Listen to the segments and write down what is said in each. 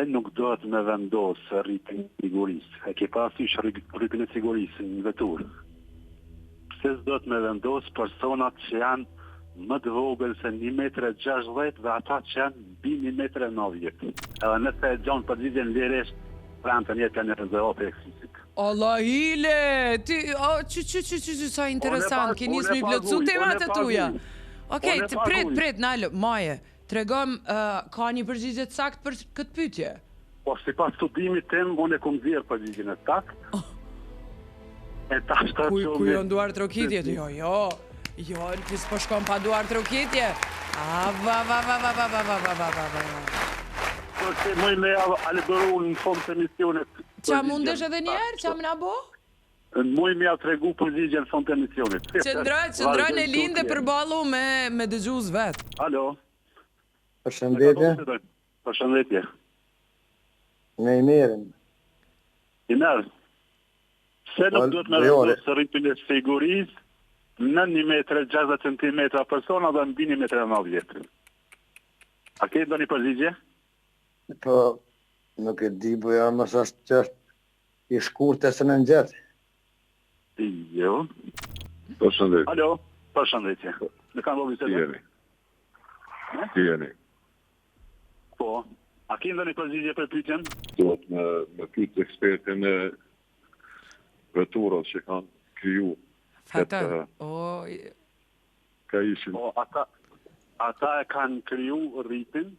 Pse nuk duhet me vendos rripin e sigurisë? E ke parasysh rripin e sigurisë në veturë? Pse s'duhet me vendos personat që janë më të vogël se një metër e 60 dhe ata që janë mbi një metër e 90? Edhe nëse e gjon përgjigjen lirisht, premten jepja një rezervat e Eksisit. Allahile, ti, o, që, që, që, që, që, sa interesant, ke nisë me i plotësu temat e tuja. Okej, okay, prit, prit, nalo, maje, Tregom, ka një përgjigje të saktë për këtë pyetje? Po sipas studimit tim, unë e kum nxjerr përgjigjen e saktë. Oh. E tash ta Ku, ku janë duartrokitjet? Jo, jo. Jo, ti s'po shkon pa duartrokitje. A va va va va va va va va va va va. Po se muj me ja alibëru në fund të emisionit. Ça mundesh edhe një herë? Ça më na bo? Muj me ja tregu përgjigjen në fund të emisionit. Qëndro, qëndro në linjë dhe përballu me me dëgjues vet. Alo. Përshëndetje. Përshëndetje. Me Imerin. Imer. Pse nuk duhet me vendos rripin e sigurisë nën 1 metër e 60 cm persona dhe mbi 1 metër e 90? A ke ndonjë përgjigje? Po, nuk e di, po ja, mos është që është I shkurtë e s'e ngjet. Jo. Përshëndetje. Alo, përshëndetje. Me kan po bisedoj? Si jeni? Si jeni? Po. A ke ndonjë përgjigje për pyetjen? Duhet me me pyet ekspertin e veturave që kanë kriju Fata, o, ka ishin. Po, ata ata e kanë kriju rripin,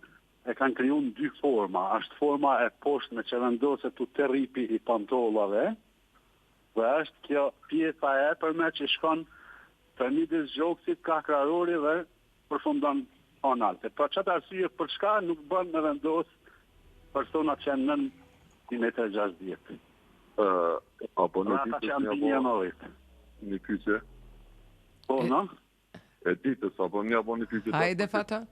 E kanë kriju në dy forma, është forma e poshtme që vendoset tu te rripi i pantollave dhe është kjo pjesa e epërme që shkon për midis gjoksit kah krahërori dhe përfundon nalt. E për qatë arsye për çka nuk bën me vendos personat që janë nën 1,60 m. Ë, apo nuk i që janë mbi 1,90. Një pyetje. Po, no? E ditës, apo një apo një pyetje. Hajde Faton.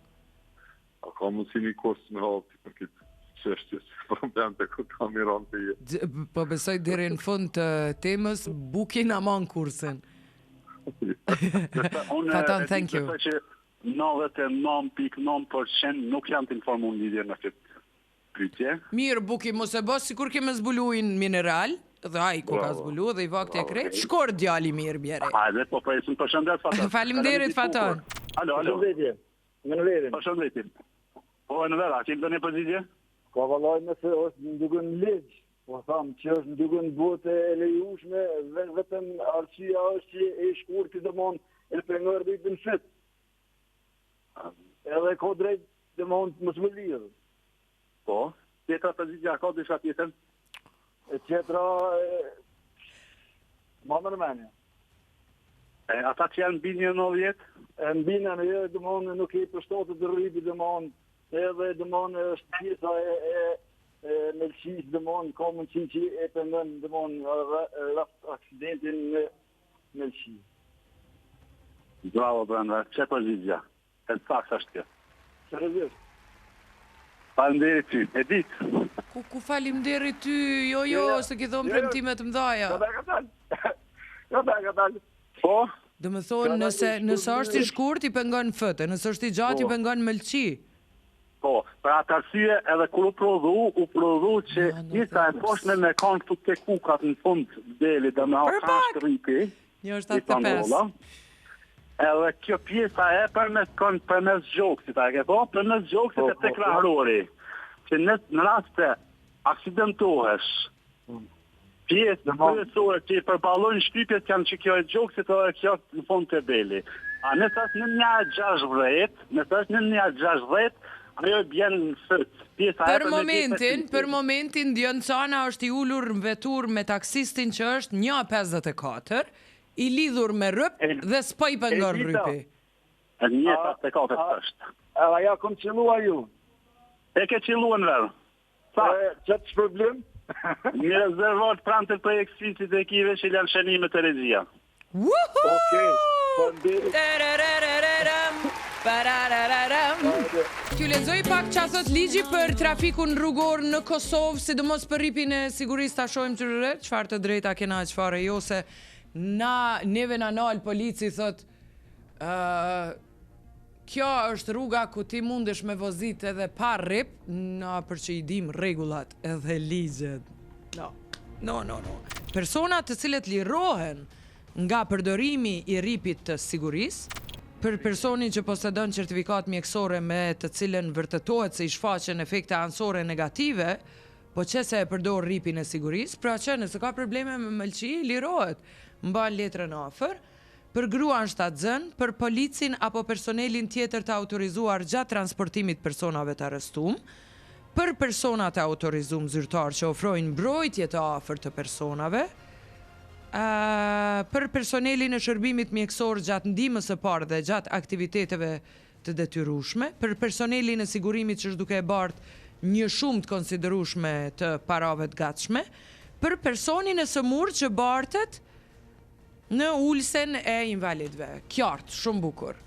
A ka mundësi një kurs me hapë për këtë çështje, si problem të ku kam i rënë të jetë. Po besoj deri në fund të temës, bukin aman kursin. Faton, thank you. Besoj që 99.9% nuk janë të informuar në lidhje me këtë pyetje. Mirë Buki mos e bë sikur ke me zbulu ujin mineral dhe ai ku ka zbulu dhe i vakti e krejt shkurt djali i mirë bjeri. Hajde po presim përshëndet Faton. Faleminderit Faton. Alo alo. Përshëndetje. Me Enverin. Përshëndetje. Po Enver, a ke ndonjë përgjigje? Po vallai nëse është ndikun ligj, po tham që është ndikun botë e lejushme dhe vetëm arsyeja është që i shkurti domon e pengon rripin n'fyt. Edhe ka drejt Domon mos me lidh. Po, tjetra përgjigje, a ka diçka tjetër? E tjetra, e... ma më në menje. E, ata që janë mbi 1,90? E mbi 90, domon nuk i përshtatet rripi, domon, edhe domon është pjesa e, e, e melqisë, domon, ka mundësi që e pengon, domon, rast aksidentin në melqi. Bravo, Brenda, qe përgjigja? E saktë është kjo. Seriozisht. Faleminderit ty. E ditë. Ku ku faleminderit ty? Jo jo, se ke dhënë premtime të mëdha. Ka dalë, ka dalë. Ka dalë, ka dalë. Po. Domethënë nëse nëse është i shkurt i pengon fyt, nëse është i gjatë i po. pengon mëlçi. Po, për atë arsye edhe kur u prodhu, u prodhu që pjesa e poshtme me kanë këtu te kukat në fund deli dhe me ha rripi. 1.75. Edhe kjo pjesa e epërme shkon përmes gjoksit, a e ke po? Përmes gjoksit po, e te po, po. krahrori. Që në, në rast se aksidentohesh, pjesë kryesore që i përballojnë shtypjet janë që kjo e gjoksit edhe kjo në fund të beli. A nëse është në një 60, nëse është në një 60, ajo i bjen në fyt. Pjesa Për momentin, për momentin Dion Cana është i ulur në veturë me taksistin që është 1.54, i lidhur me rryp dhe s'po i pengon rrypi. 1.54 është. Edhe ja kom qëllu a ju. E ke qëllu Enver. Sa? Që të shpërblim? Një rezervat pranë të projeksisit e kive që janë shënimet e regjia. Woohoo! Okej, faleminderit. Terererererem, pararararam. T'ju lexoj pak ça thot ligji për trafikun rrugor në Kosovë, sidomos për rripin e sigurisë ta shohim çfarë çfarë të drejta kena e çfarë jo se na neve na nal polici thot ë. Kjo është rruga ku ti mundesh me vozit edhe pa rrip, na për që i dim rregullat edhe ligjet. No. No, no, no. Personat të cilët lirohen nga përdorimi i rripit të sigurisë, për personin që posedon certifikatë mjekësore me të cilën vërtetohet se i shfaqen efekte anësore negative, po qe se e përdor rripin e sigurisë, pra që nëse ka probleme me mëlçi, lirohet, mban letrën afër, për gruan shtatzënë, për policin apo personelin tjetër të autorizuar gjatë transportimit personave të arrestum, për personat e autorizum zyrtar që ofrojnë mbrojtje të afërt të personave, për personelin e shërbimit mjekësor gjatë ndihmës së parë dhe gjatë aktiviteteve të detyrueshme, për personelin e sigurimit që është duke e bart një shumë të konsiderueshme të parave të gatshme, për personin e sëmurë që bartet në ulësen e invalidëve. Qartë, shumë bukur.